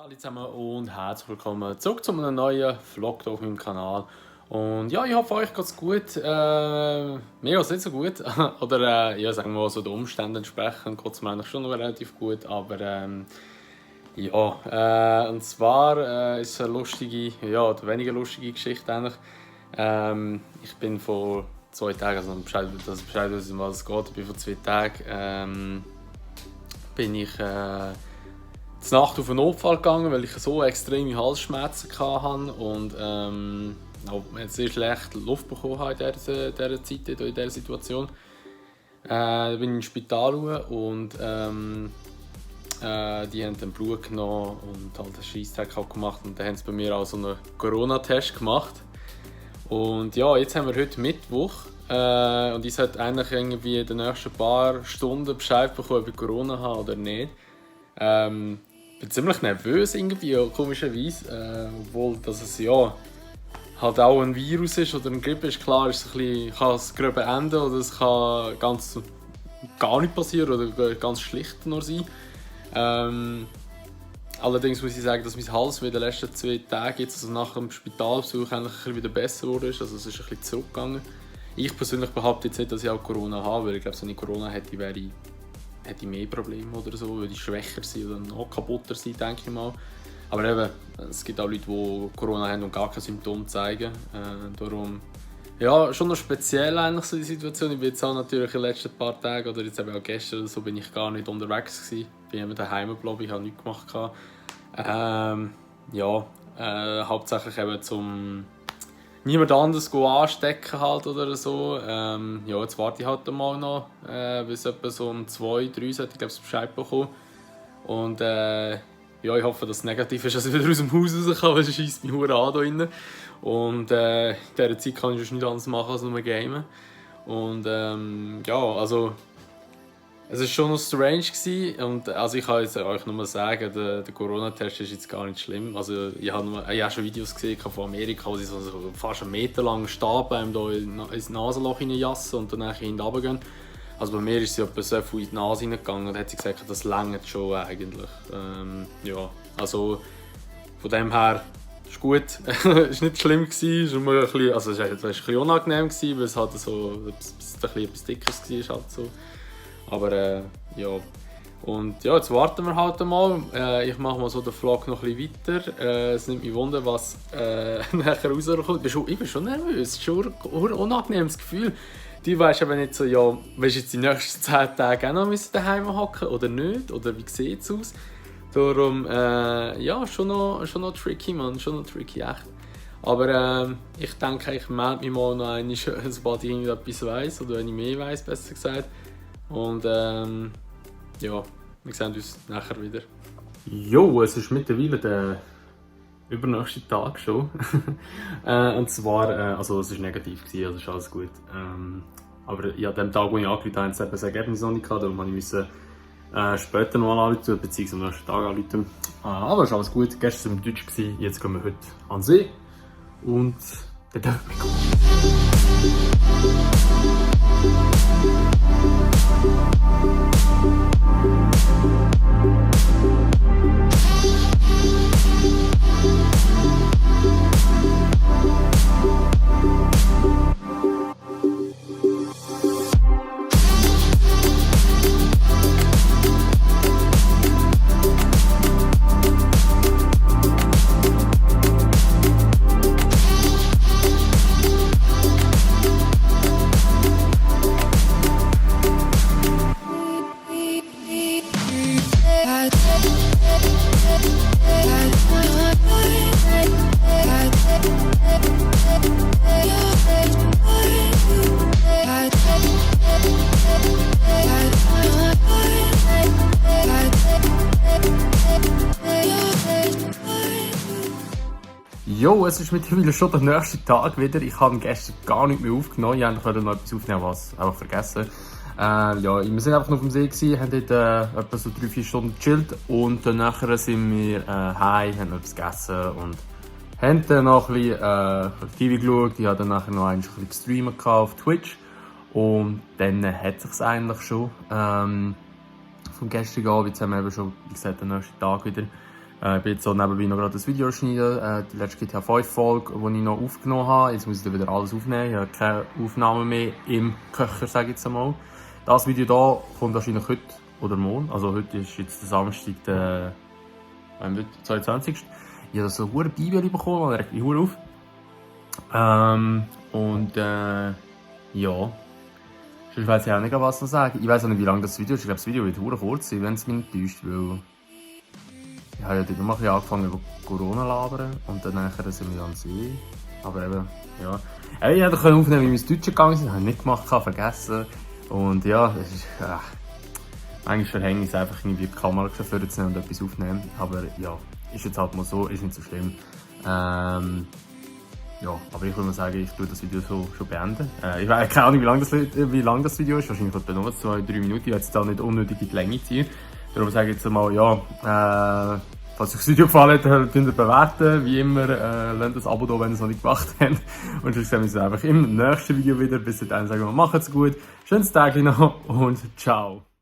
Hallo zusammen und herzlich willkommen zurück zu einem neuen Vlog hier auf meinem Kanal. Und ja, ich hoffe, euch geht's gut. Mir geht's nicht so gut. Oder ja, sagen wir mal so den Umständen entsprechend geht es mir eigentlich schon noch relativ gut. Aber ja, und zwar ist es eine lustige, ja, oder weniger lustige Geschichte eigentlich. Ich bin vor 2 Tagen, also Bescheid wissen, was es geht. Ich bin vor 2 Tagen bin ich zur Nacht auf einen Notfall gegangen, weil ich so extreme Halsschmerzen hatte und auch sehr schlecht Luft bekommen habe in dieser Zeit, in dieser Situation. Da bin ich ins Spital und die haben dann Blut genommen und halt einen Scheissdreck gemacht und dann haben sie bei mir auch so einen Corona-Test gemacht. Und ja, jetzt haben wir heute Mittwoch und ich sollte eigentlich irgendwie in den nächsten paar Stunden Bescheid bekommen, ob ich Corona habe oder nicht. Ich bin ziemlich nervös irgendwie, komischerweise, obwohl dass es ja halt auch ein Virus ist oder eine Grippe ist. Klar, ist es ein bisschen, kann es grob enden oder es kann ganz gar nicht passieren oder ganz schlicht nur sein. Allerdings muss ich sagen, dass mein Hals in den letzten 2 Tagen, jetzt, also nach dem Spitalbesuch, eigentlich wieder besser wurde. Also es ist ein bisschen zurückgegangen. Ich persönlich behaupte jetzt nicht, dass ich auch Corona habe, weil ich glaube, wenn ich Corona hätte, hätte ich mehr Probleme oder so, würde ich schwächer sein oder noch kaputter sein, denke ich mal. Aber eben, es gibt auch Leute, die Corona haben und gar keine Symptome zeigen. Darum, ja, schon noch speziell eigentlich so die Situation. Ich bin jetzt auch natürlich in den letzten paar Tagen oder jetzt eben auch gestern oder so bin ich gar nicht unterwegs gewesen. Ich bin eben daheim geblieben, ich habe nichts gemacht. Hauptsächlich eben zum niemand anderes anstecken halt oder so. Ja, jetzt warte ich halt mal noch, bis etwa so um 2, 3 sollte ich glaube Bescheid bekommen. Und ja, ich hoffe, dass es negativ ist, dass ich wieder aus dem Haus raus kann, weil es scheisst mich verdammt an hier drin. Und in dieser Zeit kann ich sonst nichts anderes machen als nur gamen. Und ja, also es war schon noch strange gewesen. Und also ich kann jetzt euch nur sagen, der Corona-Test ist jetzt gar nicht schlimm. Also ich habe schon Videos gesehen von Amerika, wo sie so fast 1 Meter lang Stab ins Nasenloch hineinjassen und dann hinten runtergehen. Also bei mir ist sie etwa so viel in die Nase hineingegangen und hat sie gesagt, das reicht schon eigentlich. Ja, also von dem her ist gut. Es war nicht schlimm gewesen, es war ein bisschen unangenehm gewesen, weil es halt so etwas Dickeres war halt so. Aber ja. Und ja, jetzt warten wir halt mal. Ich mache mal so den Vlog noch ein bisschen weiter. Es nimmt mich wunder, was nachher rauskommt. Ich bin schon nervös. Es ist schon ein unangenehmes Gefühl. Du weißt aber nicht so, ja, willst du jetzt die nächsten 10 Tage auch noch daheim hocken oder nicht? Oder wie sieht es aus? Darum, ja, schon noch tricky, man. Schon noch tricky, echt. Aber ich denke, ich melde mich mal noch einmal, sobald ich irgendetwas weiss. Oder wenn ich mehr weiss, besser gesagt. Und ja, wir sehen uns nachher wieder. Jo, es ist mittlerweile der übernächste Tag schon. Und zwar, also es war negativ, also ist alles gut. Aber ja, an dem Tag, wo ich angerufen habe, hatte ich das Ergebnis noch nicht gehabt, darum musste ich später noch anrufen, beziehungsweise am nächsten Tag anrufen. Aber es ist alles gut, gestern waren wir Deutsch, jetzt gehen wir heute an den See und dann dürfen wir gehen. Jo, es ist mittlerweile schon der nächste Tag wieder. Ich habe gestern gar nicht mehr aufgenommen. Ich wollte noch etwas aufnehmen, was einfach vergessen. Ja, wir sind einfach noch auf dem See gewesen, haben dort etwa so 3-4 Stunden gechillt und dann nachher sind wir heim, haben noch etwas gegessen und haben dann noch ein bisschen TV geschaut. Ich habe dann nachher noch ein bisschen gestreamt auf Twitch und dann hat es sich eigentlich schon. Vom gestrigen Abend haben wir eben schon, wie gesagt, den nächsten Tag wieder. Ich bin jetzt so nebenbei noch gerade das Video schneiden, die letzte GTA 5 Folge, die ich noch aufgenommen habe. Jetzt muss ich dann wieder alles aufnehmen, ich habe keine Aufnahmen mehr im Köcher, sage ich jetzt einmal. Das Video hier kommt wahrscheinlich heute oder morgen, also heute ist jetzt der Samstag, der 22. Ich habe so eine Bibel bekommen, da regt mich auf. Ja. Ich weiß ja auch nicht, was noch sagen. Ich weiß auch nicht, wie lange das Video ist. Ich glaube, das Video wird sehr kurz sein, wenn es mich nicht täuscht, weil ich habe ja dort noch angefangen über Corona labern und dann nachher sind wir am See. Aber eben, ja. Ich hätte aufnehmen, wie wir ins Deutsche gegangen sind, habe ich nicht gemacht, vergessen. Und ja, es ist, manchmal verhänge ich es einfach irgendwie die Kamera zu nehmen und etwas aufnehmen. Aber ja, ist jetzt halt mal so, ist nicht so schlimm. Ja, aber ich würde mal sagen, ich tue das Video so schon beenden. Ich weiß keine Ahnung, wie lang das Video ist. Wahrscheinlich etwa nur 2-3 Minuten. Ich werde es da nicht unnötig in die Länge ziehen. Darum sage ich jetzt mal, ja, falls euch das Video gefallen hat, könnt ihr bewerten. Wie immer, lasst ein Abo da, wenn ihr es noch nicht gemacht habt. Und sonst sehen wir uns einfach im nächsten Video wieder. Bis dahin sagen wir, macht's gut, schönes Tag noch und ciao.